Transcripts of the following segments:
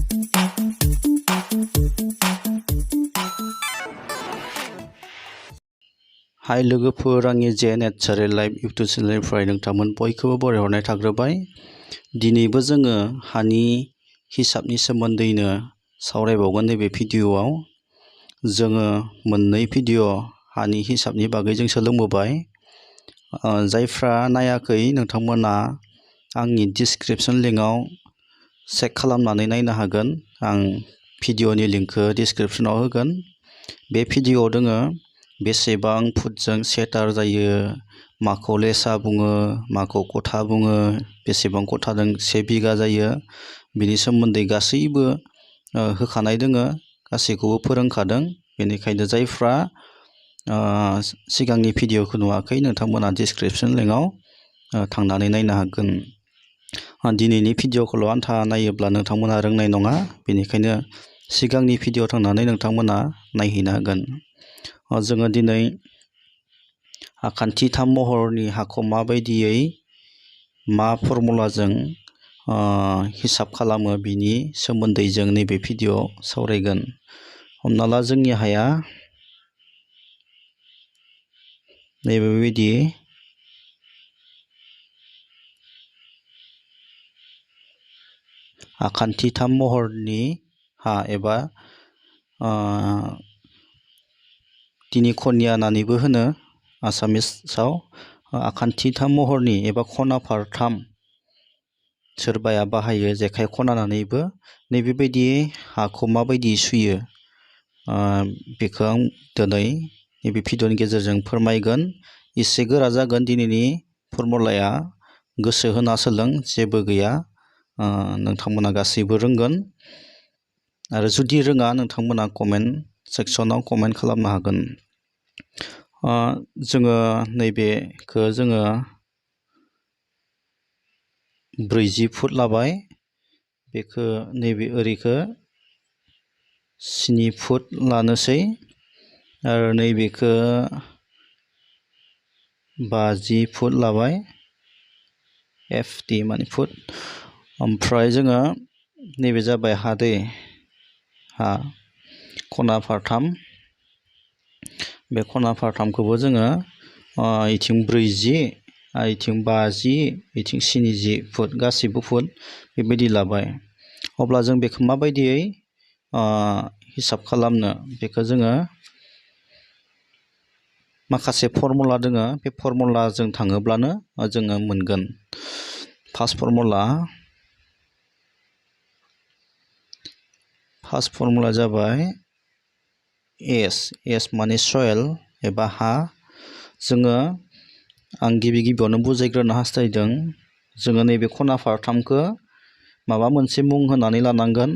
हाय लोगोफोर, आंनि जे नेचारेल लाइफ इउटुब चेनेलनिफ्राय नोंथांमोन बयखौबो बरायहरनाय थाग्रोबाय। दिनैबो जोङो हानि हिसाबनि सोमोन्दैनो सावरायबावगोन। नैबे भिडिअआव जोङो मोननै भिडिअ हानि हिसाबनि बागै जों सोलोंबोबाय। जायफ्रा नायाखै नोंथांमोना आंनि डिसक्रिपसन लिंकआव चेक खालामनानै नायनो हागोन। आं भिडिअनि लिंकखौ डिसक्रिपसनाव होगोन। बे भिडिअआव दोङो बेसेबां फुटजों सेटार जायो, माखौ लेसा बुङो, माखौ खथा बुङो, बेसेबां खथाजों 1 बिगा जायो, बिनि सोमोन्दै गासैबो होखानाय दोङो, गासैखौबो फोरोंखादों। बेनिखायनो जायफ्रा सिगांनि भिडिअखौ नुवाखै नोंथांमोना डिसक्रिपसन लिंकआव थांनानै नायनो हागोन। दिनैनि भिडिअखौल' आन्था नायोब्ला नोंथांमोना रोंनाय नङा, बेनिखायनो सिगांनि भिडिअ थांनानै नोंथांमोना नायहैनो हागोन। जोङो दिनै आखान्थि 3 महरनि हाखौ माबायदियै मा फर्मुलाजों हिसाब खालामो बिनि सोमोन्दै जों नैबे भिडिअआव सावरायगोन। हमना ला जोंनि हाया नैबेबायदि आखान्थि 3 महरनि हा एबा तिनि खनिया होननानैबो होनो आसामिसाव। आखान्थि 3 महरनि एबा खना फारथाम, सोरबाया बाहायो जेखाइ खना होननानैबो। नैबेबायदि हाखौ माबायदि सुयो बेखौ आं दिनै नैबे भिडिअनि गेजेरजों फोरमायगोन। एसे गोरा जागोन दिनैनि फर्मुलाया, गोसो होना सोलों, जेबो गैया, नोंथांमोना गासैबो रोंगोन। आरो जुदि रोङा नोंथांमोना कमेन्ट सेक्सनाव कमेन्ट खालामनो हागोन। जोङो नैबेखौ जोङो 40 फुट लाबाय, बेखौ नैबे ओरैखौ 7 फुट लानोसै, आरो नैबेखौ 50 फुट लाबाय, FT माने फुट। ओमफ्राय जोङो नैबे जाबाय हा दै, हा खना फारथाम। बे खना फारथामखौबो जोङो इथिं 40 आरो इथिं 50, इथिं 70 फुट, गासिबो फुट बेबायदि लाबाय। अब्ला जों बेखौ माबायदियै हिसाब खालामनो, बेखौ जोङो माखासे फर्मुला दोङो, बे फर्मुलाजों थाङोब्लानो जोङो मोनगोन। फार्स्ट फर्मुला जाबाय एस माने सयल एबा हा। जोङो आं गिबियावनो बुजायग्रोनो हास्थायदों, जोङो नैबे खना फारथामखौ माबा मोनसे मुं होनानै लानांगोन,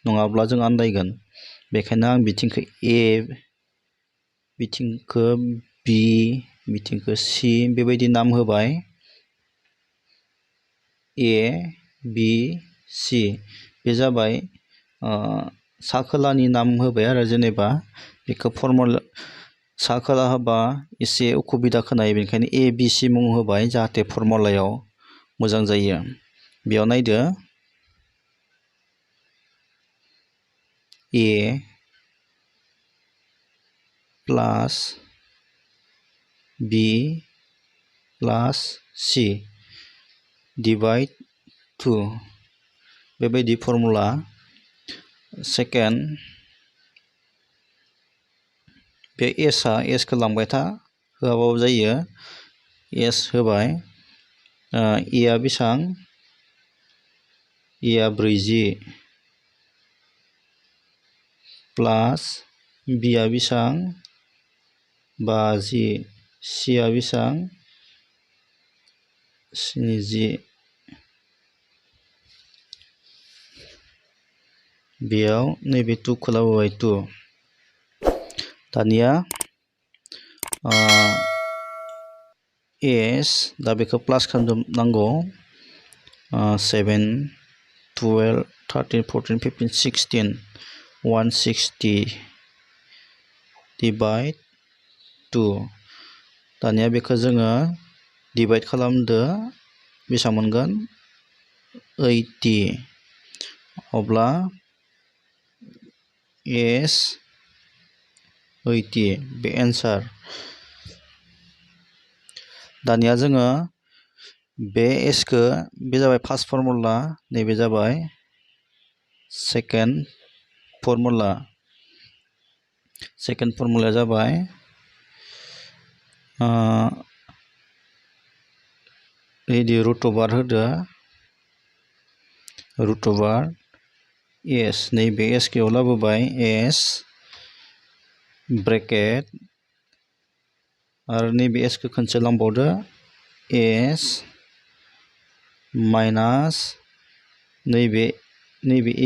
नङाब्ला जों आन्दायगोन। बेखायनो आं बिथिंखौ ए, बिथिंखौ बि, बिथिंखौ सि बेबायदि नाम होबाय। ए बि सि बे जाबाय सा खोलानि नाम होबाय आरो जेनेबा बेखौ फर्मुला सा खोला होबा एसे उसुबिदा खोनायो, बेनिखायनो ए बि सि मुं होबाय जाहाथे फर्मुलायाव मोजां जायो। बेयाव नायदो ए प्लास बि प्लास सि डिभाइड 2 बेबायदि फर्मुला। सेकेन्ड, बे एसखौ लांबाय था, होआबाबो जायो, एस होबाय। एआ बेसेबां? एआ 40 प्लास बिआ बेसेबां? 50, सिआ बेसेबां? 70। बेयाव नैबे 2खौ लाबोबाय, 2। दानिया एस, दा बेखौ प्लास खालामनांगौ। 7, 12, 13, 14, 15, 16, 160 डिभाइड 2। दानिया बेखौ जोङो डिभाइड खालामदो, बेसेबां मोनगोन? 80। अब्ला S 80 बे एन्सार। दानिया जोङो बे एसखौ बे जाबाय फार्स्ट फर्मुला, नैबे जाबाय सेकेन्ड फर्मुला। सेकेन्ड फर्मुलाया जाबाय बिदि रुटअभार होदो, रुटअभार एस, नैबे एसखौ लाबोबाय एस ब्रेकेट आरो नैबे एसखौ खनसे लांबावदो एस माइनास नैबे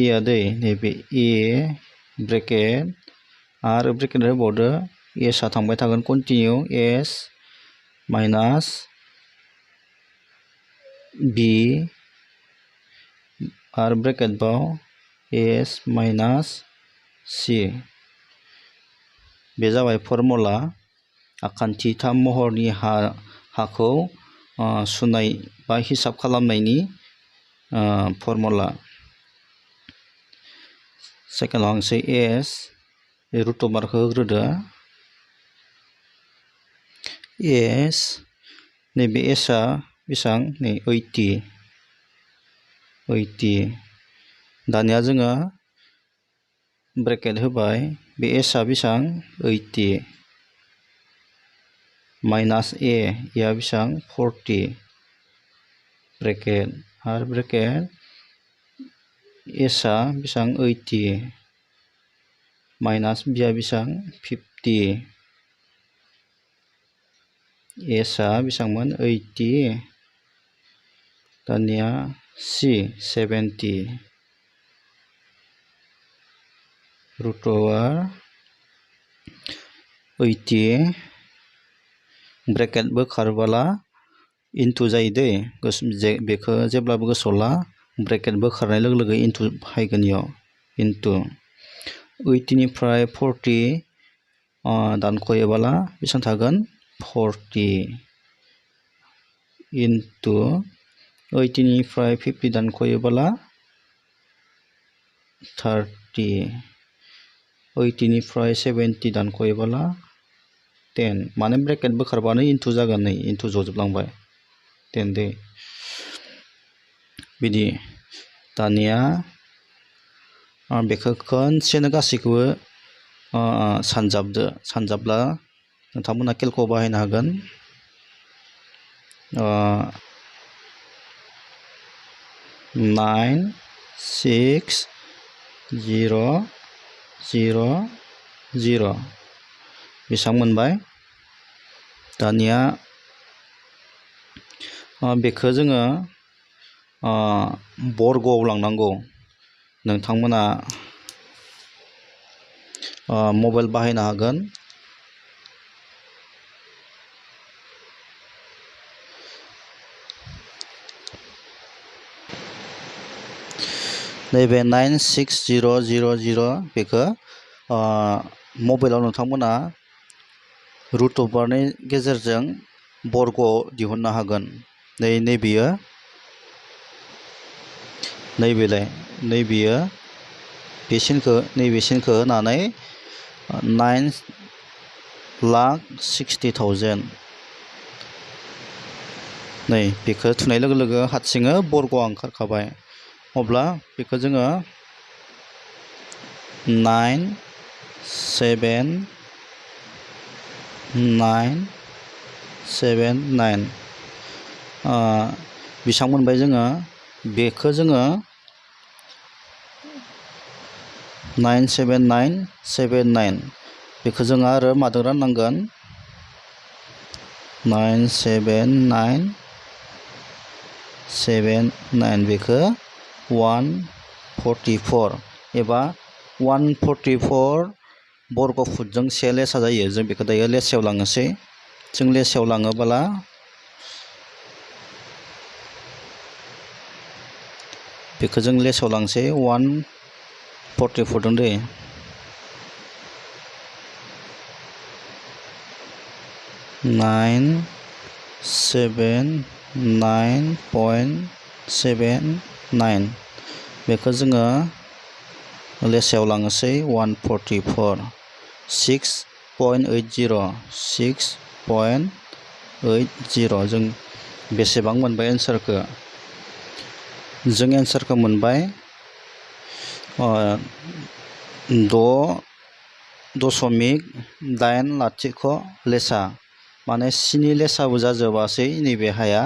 एआ दै, नैबे ए ब्रेकेट आरो ब्रेकेट होबावदो एसआ थांबाय थागोन कन्टिनिउ एस माइनास बि आरो ब्रेकेट बाव एस माइनास सि। बे जाबाय फर्मुला आखान्थिथाम महरनि हाखौ सुनाय बा हिसाब खालामनायनि फर्मुला। सेकेन्डआव हांसै एस बे रुटअभारखौ होग्रोदो एस, नैबे एसआ बेसेबां नै 80। दानिया जोङो ब्रेकेट होबाय, बे एसआ बेसेबां 80 माइनास एआ बेसेबां 40 ब्रेकेट आरो ब्रेकेट एसआ बेसेबां 80 माइनास बिआ बेसेबां 50, एसआ बेसेबांमोन 80, दानिया सि 70 रुटअभार 80 ब्रेकेट बोखारबोला इन्टु जायो दै, बेखौ जेब्लाबो गोसोआव ला, ब्रेकेट बोखारनाय लोगो लोगो इन्टु फैगोन इयाव, इन्टु 80निफ्राय 40 दानख'योबोला बेसेबां थागोन 40 इन्टु 80निफ्राय 50 दानख'योबोला 30, 80निफ्राय 70 दानख'योबोला 10, माने ब्रेकेट बोखारबानो इन्टु जागोन, नै इन्टु जजोबलांबाय 10 दै बिदि। दानिया बेखौ खनसेनो गासैखौबो सानजाबब्ला नोंथांमोना केलक' बाहायनो हागोन। 9 6 0 0 0 बेसेबां मोनबाय। दानिया बेखौ जोङो बर्गआव लांनांगौ। नोंथांमोना मबाइल बाहायनो हागोन। नैबे 9 6 0 0 0 बेखौ मबाइलाव नोंथांमोना रुटअभारनि गेजेरजों बर्गआव दिहुननो हागोन। नैबेयो नैबेलाय नैबेयो नैबे सिनखौ होनानै 9,60,000 नै बेखौ थुनाय लोगो लोगो हारसिङै बर्गआ ओंखारखाबाय। अब्ला बेखौ जोङो 9 7 9 7 9 बेसेबां मोनबाय जोङो। बेखौ जोङो 9 7 9 7 9 बेखौ जोङो आरो माजों राननांगोन 9 7 9 7 9 बेखौ 144 एबा 144 बर्ग फुटजों से लेसा जायो। जों बेखौ दायो लेसायाव लांनोसै। जों लेसायाव लाङोबोला बेखौ जों लेसायाव लांसै 144 दं दै। नाइन 7 9.79 बेखौ जोङो लेसायाव लाङोसै 144 6.80 6.80 जों बेसेबां मोनबाय एन्सारखौ जों एन्सारखौ मोनबाय 6.80 लेसा माने 7 लेसाबो जाजोबासै नैबे हाया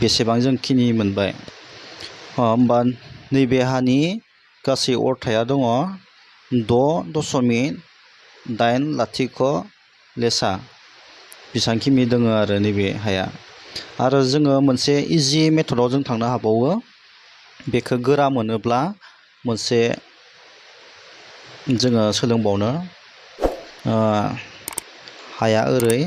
बेसेबां जों खिनि मोनबाय होमबा नैबे हानि गासै अरथाया दङ 6.80 लेसा बेसांखिनि दङ आरो नैबे हाया आरो जोङो मोनसे इजि मेथडआव जों थांनो हाबावो बेखौ गोरा मोनोब्ला मोनसे जोङो सोलोंबावनो हाया ओरै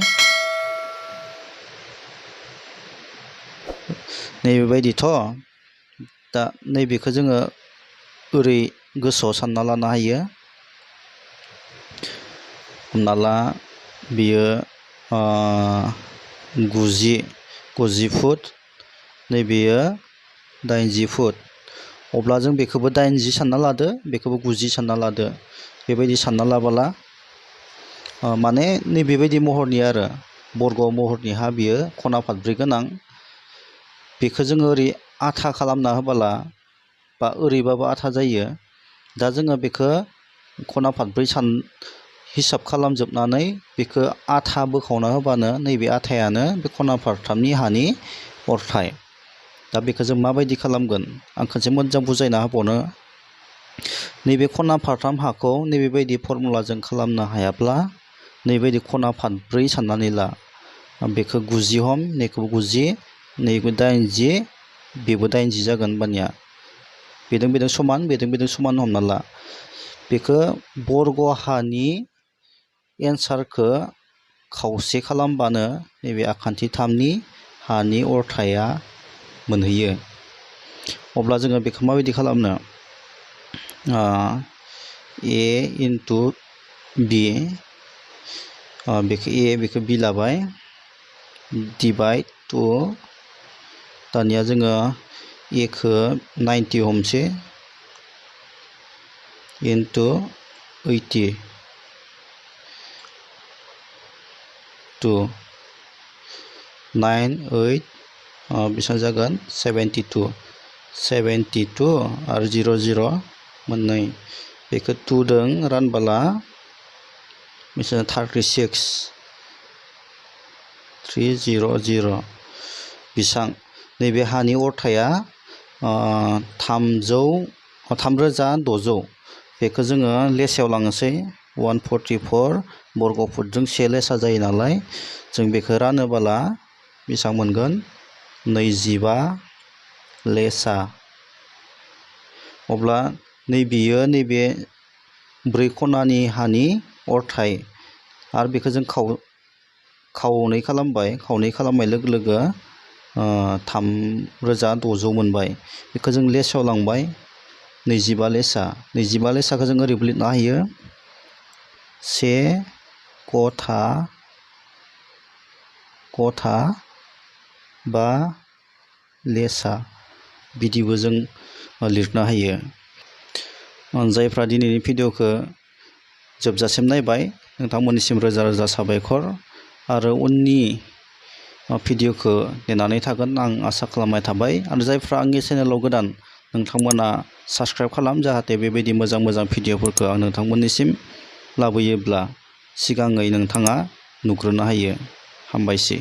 नैबेबायदिथ' दा नैबेखौ जोङो ओरै गोसोआव सानना लानो हायो हमना ला बियो 90 फुट नैबेयो 80 फुट अब्ला जों बेखौबो 80 सानना लादो बेखौबो 90 सानना लादो बेबायदि सानना लाबोला माने नैबेबायदि महरनि आरो बर्ग महरनि हा बियो खना फादब्रै गोनां बेखौ जोङो ओरै आथा खालामना होबोला बा ओरैबाबो आथा जायो दा जोङो बेखौ खना फादब्रै हिसाब खालामजोबनानै बेखौ आथा बोखावना होबानो नैबे आथायानो बे खना फारथामनि हानि अरथाय दा बेखौ जों माबायदि खालामगोन आं खनसे मोजां बुजायना होबावनो नैबे खना फारथाम हाखौ नैबेबायदि फर्मुलाजों खालामनो हायाब्ला नैबायदि खना फादब्रै साननानै ला बेखौ 90 हम नैखौबो 90 नैबे 80 बेबो 80 जागोन होमबानिया बेजों समान बेजों समान हमना ला बेखौ बर्ग हानि एन्सारखौ खावसे खालामबानो नैबे आखान्थि 3नि हानि अरथाया मोनहैयो अब्ला जोङो बेखौ माबायदि खालामनो ए इन्टु बि बेखौ ए बेखौ बि लाबाय डिभाइड टु दानिया जोङो एखौ 90 हमसै इन्टु 80 2 9 8 बेसेबां जागोन 72 आरो 0 0 मोननै बेखौ 2 जों रानबोला बेसेबां 36 300 बेसां नैबे हानि अरथाया 3600 बेखौ जोङो लेसायाव लाङोसै 144 बर्ग फुटजों 1 लेसा जायो नालाय जों बेखौ रानोबोला बेसेबां मोनगोन 25 लेसा अब्ला नैबेयो नैबे 4 खनानि हानि अरथाय आरो बेखौ जों खावनै खालामबाय खावनै खालामनाय लोगो लोगो 3600 मोनबाय बेखौ जों लेसायाव लांबाय 25 लेसा 25 लेसाखौ जों ओरैबो लिरनो हायो 1 गथा 5 लेसा बिदिबो जों लिरनो हायो जायफ्रा दिनैनि भिडिअखौ जोबजासिम नायबाय नोंथांमोननिसिम रोजा रोजा साबायखर आरो उननि भिडिअखौ नेनानै थागोन आं आसा खालामनाय थाबाय आरो जायफ्रा आंनि चेनेलाव गोदान नोंथांमोना साबस्क्राइब खालाम जाहाथे बेबायदि मोजां मोजां भिडिअफोरखौ आं नोंथांमोननिसिम लाबोयोब्ला सिगाङै नोंथाङा नुग्रोनो हायो हामबायसै।